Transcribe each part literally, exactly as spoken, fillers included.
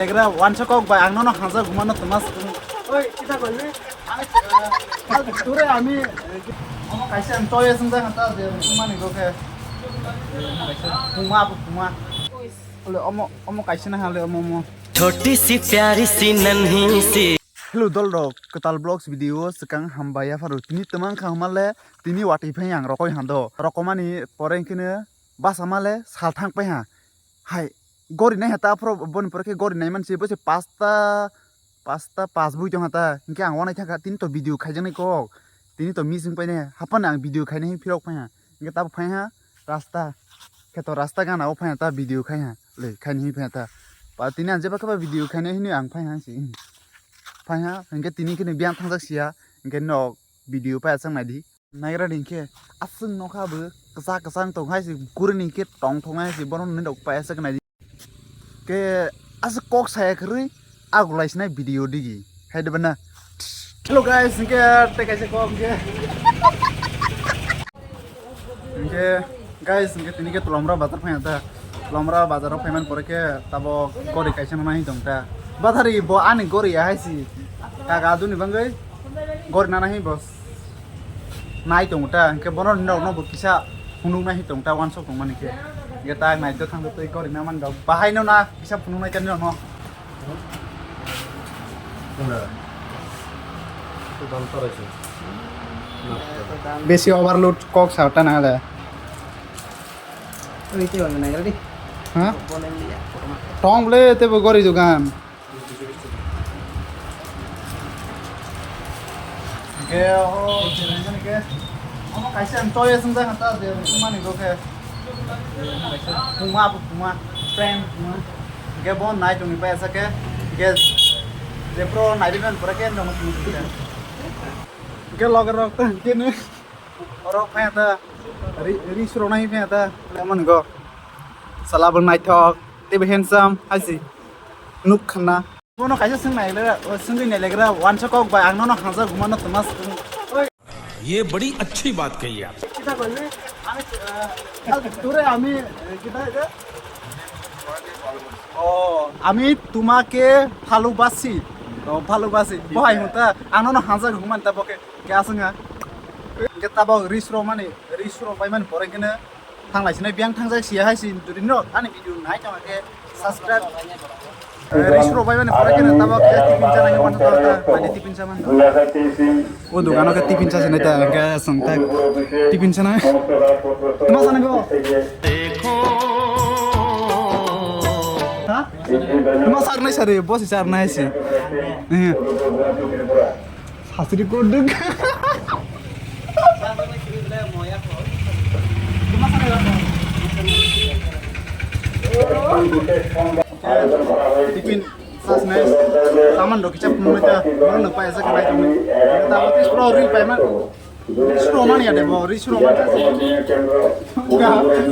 Negra wansa kok bai ang nono hanja gumano tuma. Oi, kita koi. Ture ami. Omo kaisa ang toy asung jang ta de mani go khe. Puma apa puma. Ole omo omo kaisa na hale omo omo. Choti si pyari si nanhi si. Hello dol rok, Kwtal Vlogs video swkang hambai ya pharo. Tini twmang kha hwnmale, tini watwi phai ang rokoi hando. Rokomani pore kene basa male sal thang pai ha. Hai, gori nai ha ta phro, boni pore khe gori nai man se, bo se pasta, pasta pas bui tong ha ta. Hinkhe ang wanai thang kha, tini to video khaijak nai kok. Tini to missing pai nai, hapan ang video khainai phirok phai ha. Hinkhe tabuk phai ha, rasta. Khe to rasta gana o phai ha ta video khai ha. Le, khainai phai ha ta. Pa tini ang jeba khe ba video khainai hini ang phai ha si. Phai ha, hinkhe tini khe ni biyang thangjak sia. Hinkhe nok video pai aswk nai di. Naigra ni khe aswk nokha bo kwchak kwchang tong hai se guri ni khe tong thong hai se bono nini rok pai aswk nai di. Khe aswk kok saya kwrwi agulai sinai video digi hai de bana. Hello guys, hinkhe tei kaisa kok hinkhe. Hinkhe guys, hinkhe tini khe Tolomra bazar phai ta. Tolomra bazar o phaiman pore khe tabo gori kaisa nana hin tong ta. Bathari bo ani gori ya hai si. Kaga aduni bangwi gori nana hin bo. Nai tongo ta, hinkhe bono norokno bo kisa phunuknai hi tong ta, wansok tongmani khe. Hinkhe ta naito thangwi tei gori na man rok. Bahai no na kisa phunuknai ta norokno. Besi overload kok sa ta na le. Ha? Tong le tebo gori dugan. Hinkhe o, hinkhe omo kaisa ang toy asung jang ta je mani go khe. Puma, puma, friend, puma. Hinkhe bo nai tongwi pai asa khe, hinkhe je pro nai ri man pore khe nong tong khe. Hinkhe loge rok ta hinkhe ni. Oro phai ta ri, ri suro nai phai ta. Lemon go. Sala bo naithok, tei bo handsome, hai si. Nuk khana. Bono kaisa swng nai le, o swngwi nai legra, wansa kok bai ang nono hanja gumano tuma swng. Oi. Ye badi achhi baat kahi aap. Kita koi le, ami, eh, ture ami, eh, kita itu. Oh, ami tumake bhalobasi. Oh, bhalobasi. Bohai hunta, ang nono hanja guman ta boke, kya swng ha? Hinkhe tabok ri suro mani, ri suro pai mani pore kene. Thanglai sinai biyang thangjak sia hai si duri no ani video nai tong khe subscribe. Eh, ri suro bai mani pore kene tabo khe tipin cha nai mano ta ta mani tipin cha mano. O dogano khe tipin cha sinai ta khe song ta tipin cha nai. Tuma sana go. Ha? Tuma sar nai sari bosi sar nai si. Eh. Sasri kuduk. Tipin sasne saman rok kichap nungmai ta, borok no paisa khe nai tongmani. Ta bo tis pro ri paima. Ri suro mani ya de bo, ri suro mani.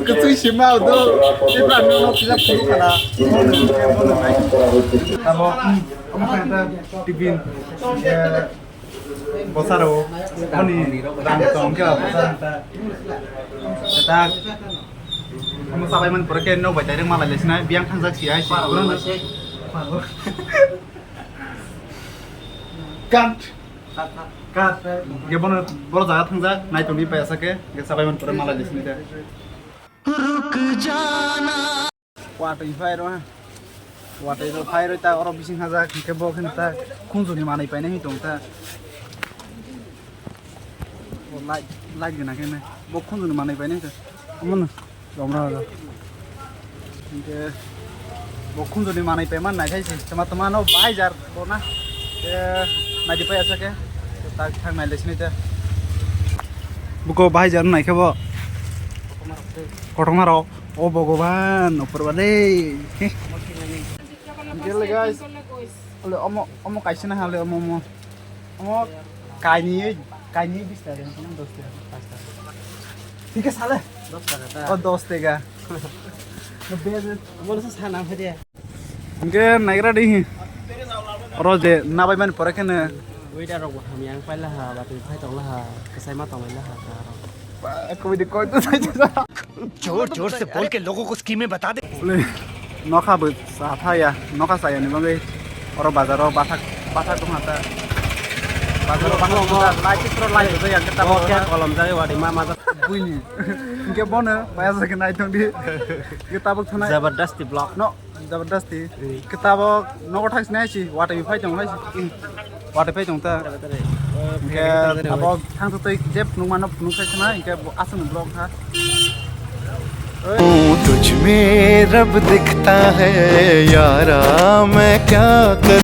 Kecil sima do, tipra no no kichap kuduk kana. Tamo, tipin. Bosaro, ani rang tong khe bosaro ta. Ta, omo sabai man pore khe nok bai direct malai lesna, biyang thangjak si hai si. Cut. Cut. Ge bono, boro jaga thangjak, nai tongni pai asa khe, ge sabai man pore malai lesna ta. Watwi phai rw ha. Watwi rw phai rw ta oro bising hajak hinkhe bo khe ta khunjuni manwi painai hi tong ta. Bo light, light gana khe nai. Bo khunjuni manwi painai ta. Omono lomra hajak. Hinkhe bo khunjuni manwi paiman nai khai se. Tama tama no bahai jar. Bona. Ke naidi pai asa ke. Tak thang nai lesini te. Buko bahai jar nai khe bo. Kothoma rok. O Bhogoban, opor bade. Gel guys. Ole omo, omo kaisa na hale omo, omo. Omo kaini, kaini bis taka, omo dos taka, pas taka. Thik ase sale. Dos taka ta. O dos taka. Bol sa sana phede. Hinkhe naigra di. Oro je nabai mani pore kheno. Waiter rok bo hamya wng paila ha, batwi phai tongla ha, kwchai ma tonglaila ha, aro. Ba, komedi koi to sai jasa. जोर जोर से बोल के लोगों को स्कीमें बता दे। Ole. Nokha bo cha thaya, nokha chaya ni bagwi oro bazaro bathak, bathak tongkha ta. Bazaro bathak tongkha ta, lai kisro lai bo jaya, kita bo khe kolom jai wadi ma ma. Buini. Hingke bono, maya jagwi nai tongdi. Hingke tabuk thanai. Jabardasti vlog. No, jabardasti. Hingke tabuk nogo thangsi nai si, watwi phai tong hai si. Watwi phai tong ta. Hingke tabuk thangsi twi jeb nung mano nung sai sana, hingke bo aswk ni vlog ha. तुझ में रब दिखता है यारा, मैं क्या करूं?